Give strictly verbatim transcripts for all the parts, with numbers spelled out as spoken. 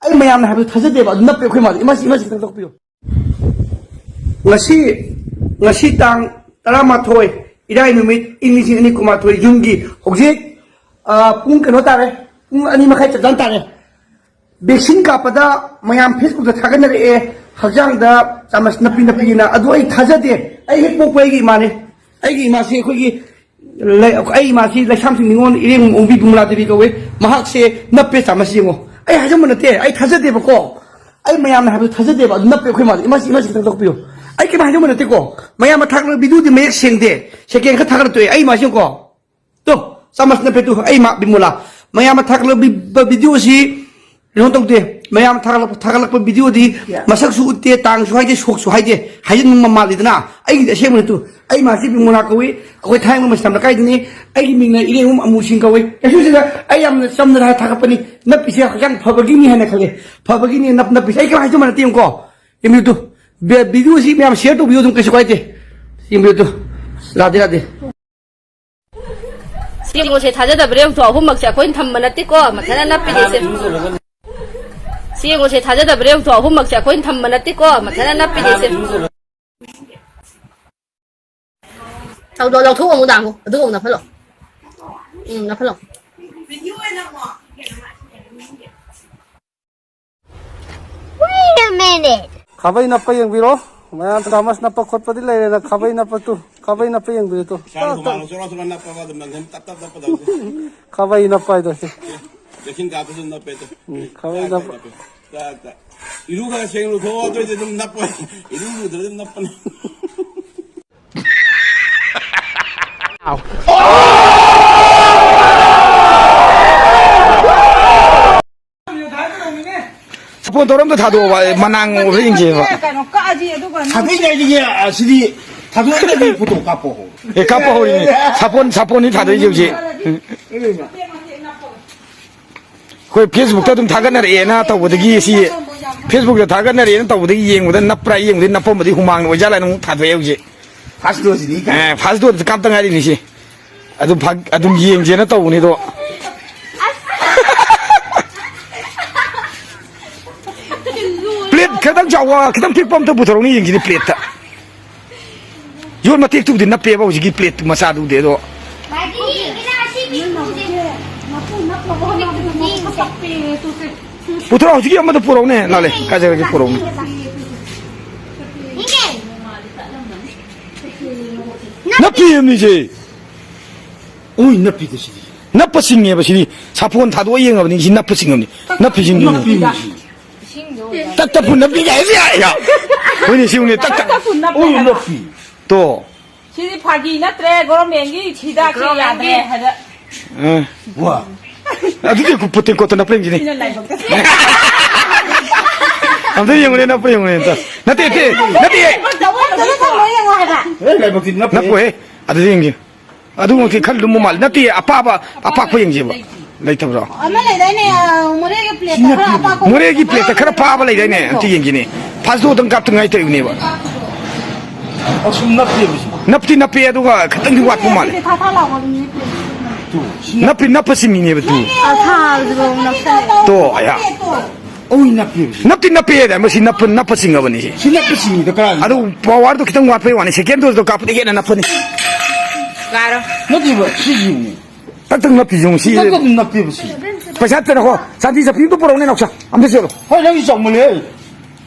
ꯑꯩ ꯃꯌꯥꯝꯅ ꯍꯥꯏꯕꯗꯨ ꯊꯥꯖꯗꯦꯕ, ꯑꯗꯨ ꯅꯞꯄꯦ ꯑꯩꯈꯣꯏ ꯃꯥꯗꯤ꯫ ꯏꯃꯥꯁꯤ, ꯏꯃꯥꯁꯤ ꯈꯤꯇꯪ ꯇꯧꯕꯤꯌꯨ꯫ ꯉꯁꯤ, ꯉꯁꯤ ꯇꯥꯡ ꯇꯔꯥꯃꯥꯊꯣꯏ, ꯏꯔꯥꯏ ꯅꯨꯃꯤꯠ, ꯏꯪ ꯂꯤꯁꯤꯡ ꯑꯅꯤ ꯀꯨꯟꯃꯥꯊꯣꯏ, ꯖꯨꯟꯒꯤ ꯍꯧꯖꯤꯛ, ꯑ, ꯄꯨꯡ ꯀꯩꯅꯣ ꯇꯥꯔꯦ, ꯄꯨꯡ ꯑꯅꯤ ꯃꯈꯥꯏ ꯆꯞ ꯆꯥꯅ ꯇꯥꯔꯦ꯫ ꯚꯦꯛꯁꯤꯟ ꯀꯥꯞꯄꯗ ꯃꯌꯥꯝ Facebookꯇ ꯊꯥꯒꯠꯅꯔꯛꯑꯦ, ꯍꯛꯆꯥꯡꯗ ꯆꯥꯃꯁ ꯅꯞꯄꯤ ꯅꯞꯄꯤꯅ꯫ ꯑꯗꯨ ꯑꯩ ꯊꯥꯖꯗꯦ꯫ ꯑꯩ ꯍꯦꯛ ꯄꯣꯛꯄ ꯑꯩꯒꯤ ꯏꯃꯥꯅꯦ꯫ ꯑꯩꯒꯤ ꯏꯃꯥꯁꯤ ꯑꯩꯈꯣꯏꯒꯤ ꯂꯩ-, ꯑꯩ ꯏꯃꯥꯁꯤ ꯂꯩꯁꯥꯝꯊꯤꯡ ꯅꯤꯉꯣꯜ ꯏꯔꯦꯡ ꯑꯣꯡꯕꯤ ꯕꯤꯃꯂꯥ ꯗꯦꯕꯤ ꯀꯧꯋꯦ꯫ ꯃꯍꯥꯛꯁꯦ ꯅꯞꯄꯦ ꯆꯥꯃꯁ ꯌꯦꯡꯉꯣ꯫ ꯑꯩ ꯍꯥꯏꯖꯟꯕ ꯅꯠꯇꯦ, ꯑꯩ ꯊꯥꯖꯗꯦꯕꯀꯣ꯫ ꯑꯩ ꯃꯌꯥꯝꯅ ꯍꯥꯏꯕꯗꯨ ꯊꯥꯖꯗꯦꯕ, ꯑꯗꯨ ꯅꯞꯄꯦ ꯑꯩꯈꯣꯏ ꯃꯥꯁꯦ꯫ ꯏꯃꯥꯁꯤ, ꯏꯃꯥꯁꯤ ꯈꯤꯇꯪ ꯇꯧꯕꯤꯌꯨ꯫ ꯑꯩ ꯀꯩꯝ ꯍꯥꯏꯖꯟꯕ ꯅꯠꯇꯦꯀꯣ꯫ ꯃꯌꯥꯝꯅ ꯊꯥꯒꯠꯂꯛꯄ ꯚꯤꯗꯤꯑꯣꯗꯤ ꯃꯌꯦꯛ ꯁꯦꯡꯗꯦ꯫ ꯁꯦꯀꯦꯟ ꯈꯔ ꯊꯥꯒꯠꯂꯛꯇꯣꯏ ꯑꯩ ꯏꯃꯥꯁꯤ ꯌꯦꯡꯉꯨꯀꯣ꯫ ꯇꯣ, ꯆꯥꯃꯁ ꯅꯞꯄꯦ ꯇꯨ, ꯑꯩ ꯃꯥ ꯕꯤꯃꯣꯂꯥ꯫ ꯃꯌꯥꯝꯅ ꯊꯥꯒꯠꯂꯛꯄ ꯚꯤ-, ꯚꯤꯗꯤꯑꯣꯁꯤ ꯀꯩꯅꯣ ꯇꯧꯗꯦ꯫ ꯃꯌꯥꯝ ꯊꯥꯒꯠꯂꯛꯄ, ꯊꯥꯒꯠꯂꯛꯄ ꯚꯤꯗꯤꯑꯣꯗꯤ ꯃꯁꯛꯁꯨ ꯎꯠꯇꯦ, ꯇꯥꯡꯁꯨ ꯍꯥꯏꯗꯦ, ꯁꯣꯛꯁꯨ ꯍꯥꯏꯗꯦ꯫ ꯍꯥꯏꯖꯤꯟꯕ ꯃ-, ꯃꯥꯜꯂꯤꯗꯅ꯫ ꯑꯩꯒꯤꯗꯤ ꯑꯁꯦꯡꯕ ꯅꯠꯇꯨ꯫ ꯑꯩ ꯃꯥꯁꯤ ꯕꯤꯃꯣꯂꯥ ꯀꯧꯏ꯫ ꯑꯩꯈꯣꯏ ꯊꯥꯡꯃꯩꯕꯟ ꯃꯩꯁꯅꯥꯝ ꯂꯩꯀꯥꯏꯗꯅꯤ꯫ ꯑꯩꯒꯤ ꯃꯤꯡꯅ ꯏꯔꯦꯡꯕꯝ ꯑꯃꯨ ꯁꯤꯡ ꯀꯧꯏ꯫ ꯀꯩꯁꯨ ꯁꯤꯗ ꯑꯩ ꯌꯥꯝꯅ ꯆꯝꯅ ꯍꯥꯏ ꯊꯥꯒꯠꯄꯅꯤ꯫ ꯅꯞꯄꯤꯁꯦ ꯍꯛꯆꯥꯡ ꯐꯕꯒꯤꯅꯤ ꯍꯥꯏꯅ ꯈꯜꯂꯦ꯫ ꯐꯕꯒꯤꯅꯤ ꯅꯞ-, ꯅꯞꯄꯤꯁꯦ꯫ ꯑꯩ ꯀꯩꯝ ꯍꯥꯏꯖꯟꯕ ꯅꯠꯇꯦ, ꯌꯦꯡꯉꯨꯀꯣ꯫ ꯌꯦꯡꯕꯤꯌꯨ ꯇꯨ꯫ ꯚꯤ-, ꯚꯤꯗꯤꯑꯣꯁꯤ ꯃꯌꯥꯝ ꯁꯤꯌꯔ ꯇꯧꯕꯤꯌꯨ ꯑꯗꯨꯝ, ꯀꯩꯁꯨ ꯀꯥꯏꯗꯦ꯫ ꯌꯦꯡꯕꯤꯌꯨ ꯇꯨ꯫ ꯔꯥꯙꯦ ꯔꯥꯙꯦ꯫ ꯁꯤ ꯌꯦꯡꯉꯣꯁꯦ, ꯊꯥꯖꯗꯕ꯭ꯔꯥ ꯌꯦꯡꯉꯨꯆꯣ, ꯑꯍꯨꯝꯃꯛꯁꯦ ꯑꯩꯈꯣꯏꯅ ꯊꯝꯕ ꯅꯠꯇꯦꯀꯣ, ꯃꯊꯟꯇ ꯅꯞꯄꯤꯅꯦ ꯁꯦ꯫ ꯁꯤ ꯌꯦꯡꯉꯣꯁꯦ, ꯊꯥꯖꯗꯕ꯭ꯔꯥ ꯌꯦꯡꯉꯨꯆꯣ, ꯑꯍꯨꯝꯃꯛꯁꯦ ꯑꯩꯈꯣꯏꯅ ꯊꯝꯕ ꯅꯠꯇꯦꯀꯣ, ꯃꯊꯟꯇ ꯅꯞꯄꯤꯅꯦ ꯁꯦ꯫ ꯊꯧꯗꯣ ꯂꯧꯊꯣꯛ ꯑꯃꯨꯛ ꯗꯥꯡꯉꯨ, ꯑꯗꯨꯒ ꯑꯃꯨꯛ ꯅꯞꯐꯜꯂꯣ꯫ ꯎꯝ, ꯅꯞꯐꯜꯂꯣ꯫ Wait a minute. ꯈꯥꯕꯩ ꯅꯞꯄ ꯌꯦꯡꯕꯤꯔꯣ꯫ ꯃꯌꯥꯝ ꯆꯥꯃꯁ ꯅꯞꯄ ꯈꯣꯠꯄꯗꯤ ꯂꯩꯔꯦꯅ ꯈꯥꯕꯩ ꯅꯞꯄ ꯇꯨ꯫ ꯈꯥꯕꯩ ꯅꯞꯄ ꯌꯦꯡꯕꯤꯔꯣ ꯇꯨ꯫ ꯏꯁꯥꯅ ꯍꯨꯃꯥꯡ ꯆꯣꯔꯣ ꯆꯣꯔꯣ ꯅꯞꯄꯒ ꯑꯗꯨꯝ ꯅꯝ-, ꯇꯞ ꯇꯞ ꯅꯞꯄꯗꯣ꯫ ꯈꯥꯕꯩ ꯅꯞꯄ ꯍꯥꯏꯗꯣ ꯁꯤ꯫ ꯆꯦꯛꯁꯤꯟ ꯀꯥꯞꯄꯁꯨ ꯅꯞꯄꯦ ꯇꯨ꯫ ꯎꯝ, ꯈꯥꯕꯩ ꯇꯥꯛ ꯇꯥꯛ ꯅꯞꯄ꯫ ꯅꯞꯄꯦ꯫ ꯇꯥꯛ ꯇꯥꯛ꯫ ꯏꯔꯨ ꯈꯔ ꯁꯦꯡ ꯂꯨꯊꯣꯛꯑꯣ, ꯑꯗꯨꯑꯣꯏꯗꯤ ꯑꯗꯨꯝ ꯅꯞꯄ꯫ ꯏꯔꯨ ꯂꯨꯗ꯭ꯔꯗꯤ ꯑꯗꯨꯝ ꯅꯞꯄꯅꯤ꯫ ꯁꯥꯄꯣꯟ ꯇꯧꯔ ꯑꯝꯇ ꯊꯥꯗꯣꯛꯑꯣꯕ, ꯑꯩ ꯃꯅꯥꯡ ꯑꯣꯏꯕ꯭ꯔꯥ ꯌꯦꯡꯁꯦꯕ꯫ ꯀꯩꯅꯣ ꯀꯛꯑꯗꯤ ꯑꯗꯨꯒ ꯅꯪ ꯊꯥꯗꯣꯛꯏꯉꯩꯗꯒꯤ, ꯑ, ꯁꯤꯗꯤ ꯊꯥꯗꯣꯛꯑꯝꯗꯥꯏꯗꯒꯤ ꯐꯣꯇꯣ ꯀꯥꯞꯄꯣ꯫ ꯑꯦ, ꯀꯥꯞꯄ ꯍꯧꯔꯤꯅꯦ꯫ ꯁꯥꯄꯣꯟ, ꯁꯥꯄꯣꯟꯅꯤ ꯊꯥꯗꯣꯛꯏꯁꯦ ꯍꯧꯖꯤꯛ꯫ ꯑꯩꯈꯣꯏ Facebookꯇ ꯑꯗꯨꯝ ꯊꯥꯒꯠꯅꯔꯛꯑꯦꯅ ꯇꯧꯕꯗꯒꯤ, ꯁꯤ Facebookꯇ ꯊꯥꯒꯠꯅꯔꯛꯑꯦꯅ ꯇꯧꯕꯗꯒꯤ ꯌꯦꯡꯕꯗ ꯅꯞꯄ꯭ꯔꯥ ꯌꯦꯡꯕꯗꯒꯤ ꯅꯞꯄꯝꯕꯗꯒꯤ ꯍꯨꯃꯥꯡꯅ ꯑꯣꯏꯖꯥꯠꯂ ꯍꯥꯏꯅ ꯑꯃꯨꯛ ꯊꯥꯗꯣꯛꯑꯦ ꯍꯧꯖꯤꯛ꯫ First doseꯅꯤ ꯀꯥꯏ꯫ ꯑꯦ, first dose ꯀꯥꯞꯇ ꯉꯥꯏꯔꯤꯅꯤ ꯁꯤ꯫ ꯑꯗꯨꯝ ꯐꯥ-, ꯑꯗꯨꯝ ꯌꯦꯡꯁꯦꯅ ꯇꯧꯕꯅꯤꯗꯣ꯫ ꯈꯤꯇꯪ ꯆꯥꯎꯕ, ꯈꯤꯇꯪ ꯄꯤꯛꯄ ꯑꯝꯇ ꯄꯨꯊꯣꯔꯛꯅꯤ ꯌꯦꯡꯁꯤꯅꯦ ꯄ꯭ꯂꯦꯠꯇ꯫ ꯌꯣꯠ ꯃꯇꯦꯛꯇꯨꯕꯨꯗꯤ ꯅꯞꯄꯦꯕ ꯍꯧꯖꯤꯛꯀꯤ ꯄ꯭ꯂꯦꯠ ꯃꯆꯥꯗꯨꯗꯤ, ꯑꯗꯣ꯫ ꯄꯨꯊꯣꯔꯛꯑꯣ, ꯍꯧꯖꯤꯛꯀꯤ ꯑꯃꯗꯣ ꯄꯨꯔꯛꯎꯅꯦ, ꯂꯥꯛꯂꯦ, ꯀꯥꯏ ꯆꯠꯈ꯭ꯔꯒꯦ? ꯄꯨꯔꯛꯎꯅꯦ꯫ ꯅꯞꯄꯤ ꯑꯃꯅꯤꯁꯦ꯫ ꯎꯏ, ꯅꯞꯄꯤꯗ ꯁꯤꯗꯤ꯫ ꯅꯞꯄ ꯆꯤꯡꯉꯦꯕ ꯁꯤꯗꯤ꯫ ꯁꯥꯄꯣꯟ ꯊꯥꯗꯣꯛꯑ ꯌꯦꯡꯉꯕꯅꯤ, ꯁꯤ ꯅꯞꯄ ꯆꯤꯡꯉꯕꯅꯤ꯫ ꯅꯞꯄꯤ ꯆꯤꯡꯉꯤꯅꯦ꯫ ꯅꯞꯄꯤꯅꯤ ꯁꯤ꯫ ꯇꯛ ꯇꯛꯄꯨ ꯅꯞꯄꯤ ꯀꯥꯏ ꯍꯥꯏꯁꯤ ꯌꯥꯏ, ꯌꯥꯏ꯫ ꯍꯣꯏꯅꯦ, ꯁꯤꯕꯨꯅꯦ, ꯇꯛ ꯇꯛ꯫ ꯇꯛ ꯇꯛꯄꯨ ꯅꯞꯄꯤ ꯎꯏ, ꯍꯥꯏꯕ꯫ ꯅꯞꯄꯤ꯫ ꯇꯣ꯫ ꯁꯤꯗꯤ ꯐꯥꯒꯤ ꯅꯠꯇ꯭ꯔꯦ, ꯒꯣꯔꯃꯦꯟꯒꯤ ꯍꯤꯗꯥꯛꯁꯦ ꯌꯥꯗ꯭ꯔꯦ ꯍꯥꯏꯗ꯫ ꯑ꯫ ꯋꯥ꯫ ꯑꯗꯨꯗꯤ ꯀꯨ-, ꯄꯨ-, ꯇꯦꯡꯀꯣꯠꯇ ꯅꯞꯄ ꯌꯦꯡꯁꯤꯅꯦ꯫ ꯁꯤꯅ ꯂꯥꯏꯕꯛꯇ꯫ ꯑꯝꯇ ꯌꯦꯡꯉꯨꯅꯦ, ꯅꯞꯄ ꯌꯦꯡꯉꯨꯅꯦ, ꯑꯝꯇ꯫ ꯅꯠꯇꯦ, ꯅꯠꯇꯦ, ꯅꯠꯇꯦ꯫ ꯂꯥꯏꯕꯛꯇ ꯂꯣꯏ ꯌꯦꯡꯉꯣ ꯍꯥꯏꯕ꯫ ꯑꯦ, ꯂꯥꯏꯕꯛꯇꯤ ꯅꯞꯄꯦ꯫ ꯅꯞꯄꯣꯍꯦ꯫ ꯑꯗꯨꯗꯤ ꯌꯦꯡꯒꯦ꯫ ꯑꯗꯨꯃꯛꯇꯤ ꯈꯔ ꯂꯨꯝꯕ ꯃꯥꯜꯂꯦ꯫ ꯅꯠꯇꯦ, ꯑꯄꯥꯕ, ꯑꯄꯥꯛꯄ ꯌꯦꯡꯁꯦꯕ꯫ ꯂꯩꯇꯕ꯭ꯔꯣ? ꯑꯃ ꯂꯩꯗꯥꯏꯅꯦ, ꯑ, ꯃꯣꯔꯦꯒꯤ ꯄ꯭ꯂꯦꯠꯇ ꯈꯔ ꯑꯄꯥꯛꯄ ꯃꯣꯔꯦꯒꯤ ꯄ꯭ꯂꯦꯠꯇ ꯈꯔ ꯄꯥꯕ ꯂꯩꯗꯥꯏꯅꯦ? ꯑꯝꯇ ꯌꯦꯡꯒꯦꯅꯦ꯫ ꯐꯥꯁꯇꯣꯗꯪ ꯀꯥꯞꯇ ꯉꯥꯏ ꯇꯧꯔꯤꯕꯅꯦꯕ꯫ ꯑꯁꯨꯝ ꯅꯞꯄꯦꯕ ꯁꯤ꯫ ꯅꯞꯇꯤ ꯅꯞꯄꯦ, ꯑꯗꯨꯒ ꯈꯤꯇꯪꯗꯤ ꯋꯥꯠꯄ ꯃꯥꯜꯂꯦ꯫ ꯁꯤꯗꯤ ꯊꯥ ꯊꯥ ꯂꯥꯎꯕꯗꯨꯅꯦ ꯄ꯭ꯂꯦꯠ꯫ ꯇꯨ, ꯁꯤ ꯅꯞꯄꯤ, ꯅꯞꯄ ꯆꯤꯡꯉꯤꯅꯦꯕ ꯇꯨ꯫ ꯑꯊꯥꯕꯗꯨ ꯅꯞꯁꯜꯂꯦ꯫ ꯇꯣ, ꯑꯌꯥ꯫ ꯑꯣꯏ, ꯅꯞꯄꯦꯕ ꯁꯤ꯫ ꯅꯞꯇꯤ ꯅꯞꯄꯦ ꯍꯥꯏꯗꯥꯏ? ꯃꯁꯤ ꯅꯞꯄ, ꯅꯞꯄ ꯆꯤꯡꯉꯕꯅꯤ ꯁꯤ꯫ ꯁꯤ ꯅꯞꯄ ꯆꯤꯡꯉꯤꯗꯣ ꯀꯔꯥꯏꯗ? ꯑꯗꯨ ꯄꯋꯥꯔꯗꯣ ꯈꯤꯇꯪ ꯋꯥꯠꯄꯩ ꯋꯥꯅꯤ꯫ ꯁꯦꯀꯦꯟ ꯗꯣꯁꯇꯣ ꯀꯥꯞꯄꯗꯤ ꯍꯦꯟꯅ ꯅꯞꯄꯅꯤ꯫ ꯅꯠꯇꯦꯕ, ꯁꯤ ꯌꯦꯡꯉꯨ꯫ ꯇꯛ ꯇꯛ ꯅꯞꯄꯤ ꯌꯦꯡꯉꯨ ꯁꯤ꯫ ꯇꯛ ꯇꯛ ꯅꯞꯄꯦꯕ ꯁꯤ꯫ ꯄꯩꯁꯥ ꯇꯅꯈꯣ꯫ ꯁꯥꯟꯇꯤ ꯆꯠꯄꯤ ꯑꯝꯇ ꯄꯨꯔꯛꯎꯅꯦ, ꯅꯥꯎꯆꯥ꯫ ꯑꯝꯇ ꯆꯦꯜꯂꯣ꯫ ꯍꯣꯏ, ꯅꯪꯁꯨ ꯆꯥꯎꯃꯜꯂꯦ꯫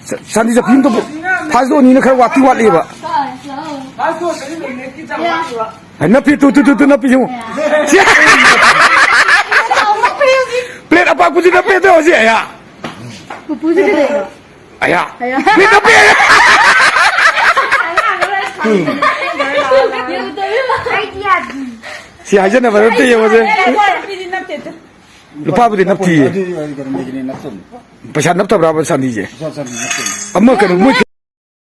ꯁ-, ꯁꯥꯟꯇꯤ ꯆꯠꯄꯤ ꯑꯝꯇ ꯄꯨ-, ꯐꯥꯁꯇꯣ ꯑꯅꯤꯅ ꯈꯔ ꯋꯥꯠꯇꯤ ꯋꯥꯠꯂꯤꯕ꯫ ꯍꯥꯏ, ꯅꯞꯄꯤ, ꯇꯨ, ꯇꯨ, ꯇꯨ, ꯇꯨ, ꯅꯞꯄꯤ ꯌꯦꯡꯉꯨ꯫ ꯁꯤ-, ꯄ꯭ꯂꯦꯠ ꯑꯄꯥꯛꯄꯁꯤ ꯅꯞꯄꯦ ꯇꯧ ꯍꯧꯖꯤꯛ, ꯑꯌꯥ꯫ ꯄꯨꯄꯨꯁꯤ ꯀꯩꯗꯧꯔꯤꯅꯣ? ꯑꯌꯥ꯫ ꯑꯌꯥ꯫ ꯄ꯭ꯂꯦꯠ ꯅꯞꯄꯦ, ꯑꯌꯥ꯫ ꯑꯩꯗꯤ ꯌꯥꯗꯦ꯫ ꯁꯤ ꯍꯥꯏꯖꯅꯕ ꯅꯠꯇꯦ, ꯌꯦꯡꯉꯨꯁꯦ꯫ ꯂꯨꯄꯥꯕꯨꯗꯤ ꯅꯞꯇꯤꯌꯦ꯫ ꯑꯗꯨ, ꯑꯗꯨ ꯀꯩꯅꯣ ꯃꯦꯒꯤꯅꯦ ꯅꯞꯇꯕꯅꯤ꯫ ꯄꯩꯁꯥ ꯅꯞꯇꯕ꯭ꯔꯥꯕ ꯁꯥꯟꯇꯤꯁꯦ? ꯄꯩꯁꯥ ꯁꯥꯟꯇꯤ ꯅꯞꯇꯕꯅꯤ꯫ ꯑꯃ ꯀꯩꯅꯣ, ꯃꯣꯏ